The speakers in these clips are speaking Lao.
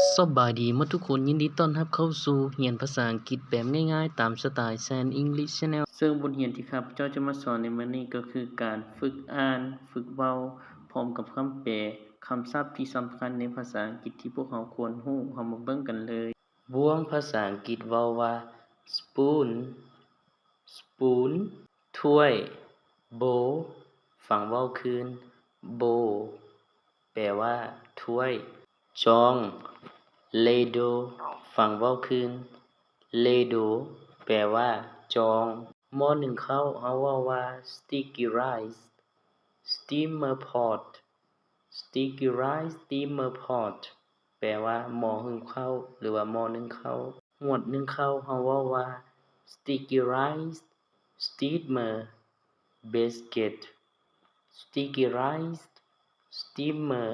ສະບາຍດີໝົດທຸກຄົນ, ຍິນດີຕ້ອນຮັບເຂົ້າສູ່ຮຽນພາສາອັງກິດແບບງ່າຍໆ ຕາມສະໄຕແຊນ English Channel. ເຊິ່ງບົດຮຽນທີ່ຂ້າພະເຈົ້າຈະມາສອນໃນມື້ນີ້ກໍຄືການຝຶກອ່ານ, ຝຶກເວົ້າ ພ້ອມກັບຄຳແປ, ຄຳສັບທີ່ສຳຄັນໃນພາສາອັງກິດທີ່ພວກເຮົາຄວນຮູ້. ເຮົາມາເບິ່ງກັນເລີຍ. ບ່ວງພາສາອັງກິດເວົ້າວ່າ spoon, spoon, ຖ້ວຍ, bowl, ຟັງເວົ້າຄືນ, bowl, ແປວ່າຖ້ວຍ, ຈອງ, ladle, ຟັງເວົ້າຄືນ, ladle, ແປວ່າຈອງ. ໝໍ້ໜຶ້ງເຂົ້າ ເຮົາເວົ້າວ່າ sticky rice, steamer pot, sticky rice, steamer pot, ແປວ່າໝໍ້ຫຶ້ງເຂົ້າ ຫຼືວ່າໝໍ້ໜຶ້ງເຂົ້າ. ຫວດໜຶ້ງເຂົ້າ ເຮົາເວົ້າວ່າ sticky rice, steamer, basket, sticky rice, steamer,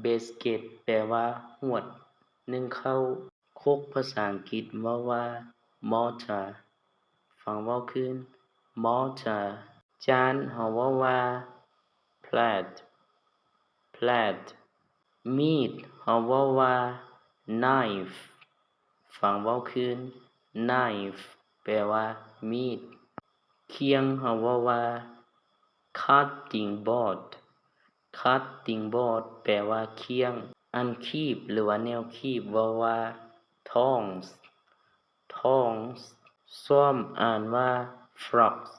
basket, ແປວ່າຫວດໜຶ້ງເຂົ້າ. ຄົກພາສາອັງກິດເວົ້າວ່າ mortar, ຟັງເວົ້າຄືນ mortar. ຈານ ເຮົາເວົ້າວ່າ plate, plate. ມີດ ເຮົາເວົ້າວ່າ knife, ຟັງເວົ້າຄືນ knife, ແປວ່າມີດ. ຄຽງ ເຮົາເວົ້າວ່າ cutting board, cutting board, ແປວ່າຄຽງ. ອັນຄີບ ຫຼືວ່າແນວຄີບ ເວົ້າວ່າ tongs, tongs. ຊ້ອມ ອ່ານວ່າ forks,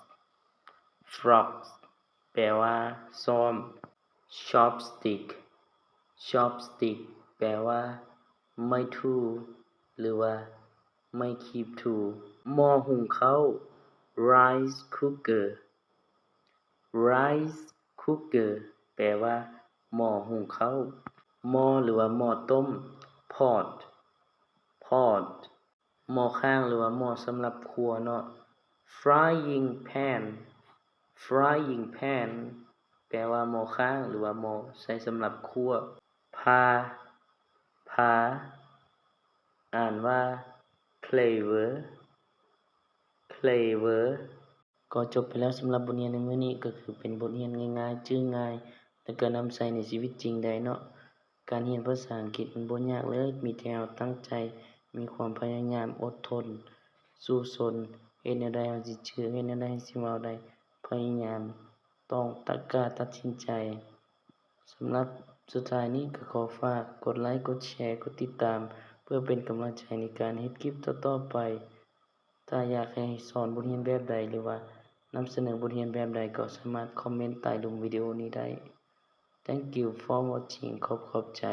forks, ແປວ່າຊ້ອມ. Chopstick, chopstick, ແປວ່າໄມ້ຖູ ຫຼືວ່າໄມ້ຄີບຖູ. ໝໍ້ຫຸງເຂົ້າ rice cooker, rice cooker, ແປວ່າໝໍ້ຫຸງເຂົ້າ. ໝໍ້ ຫຼືວ່າໝໍ້ຕົ້ມ pot, pot. ໝໍ້ຂ້າງ ຫຼືວ່າໝໍ້ສຳລັບຄົວເນາະ frying pan, frying pan, ແປວ່າໝໍ້ຂ້າງ ຫຼືວ່າໝໍ້ໃຊ້ສຳລັບຄົວ. ພາ ພາ ອ່ານວ່າ cleaver, cleaver. ກໍຈົບໄປແລ້ວສຳລັບບົດຮຽນໃນມື້ນີ້ ກໍຄືເປັນບົດຮຽນງ່າຍໆ ຈື່ງ່າຍ ແລະ ກໍນຳໃຊ້ໃນຊີວິດຈິງໄດ້ເນາະ. ການຮຽນພາສາອັງກິດມັນບໍ່ຍາກເລີຍ, ມີແຕ່ເຮົາຕັ້ງໃຈ, ມີຄວາມພະຍາຍາມ, ອົດທົນ, ສູ້ຊົນ, ເຮັດແນວໃດເຮົາຊິຈື່, ເຮັດແນວໃດເຮົາຊິເວົ້າໄດ້, ພະຍາຍາມ, ຕ້ອງຕະ ກ້າຕັດສິນໃຈ. ສຳລັບສຸດທ້າຍນີ້ກໍຂໍຝາກກົດໄລ, ກົດແຊ, ກົດຕິດຕາມ ເພື່ອເປັນກຳລັງໃຈໃນການເຮັດຄລິບຕໍ່ໆໄປ. ຖ້າຢາກໃຫ້ສອນບົດຮຽນແບບໃດ ຫຼືວ່ານຳສະເໜີບົດຮຽນແບບໃດ ກໍສາມາດຄອມເມັນໃຕ້ລຸ່ມວິດີໂອນີ້ໄດ້. Thank you for watching. ຂອບ ຂອບໃຈ.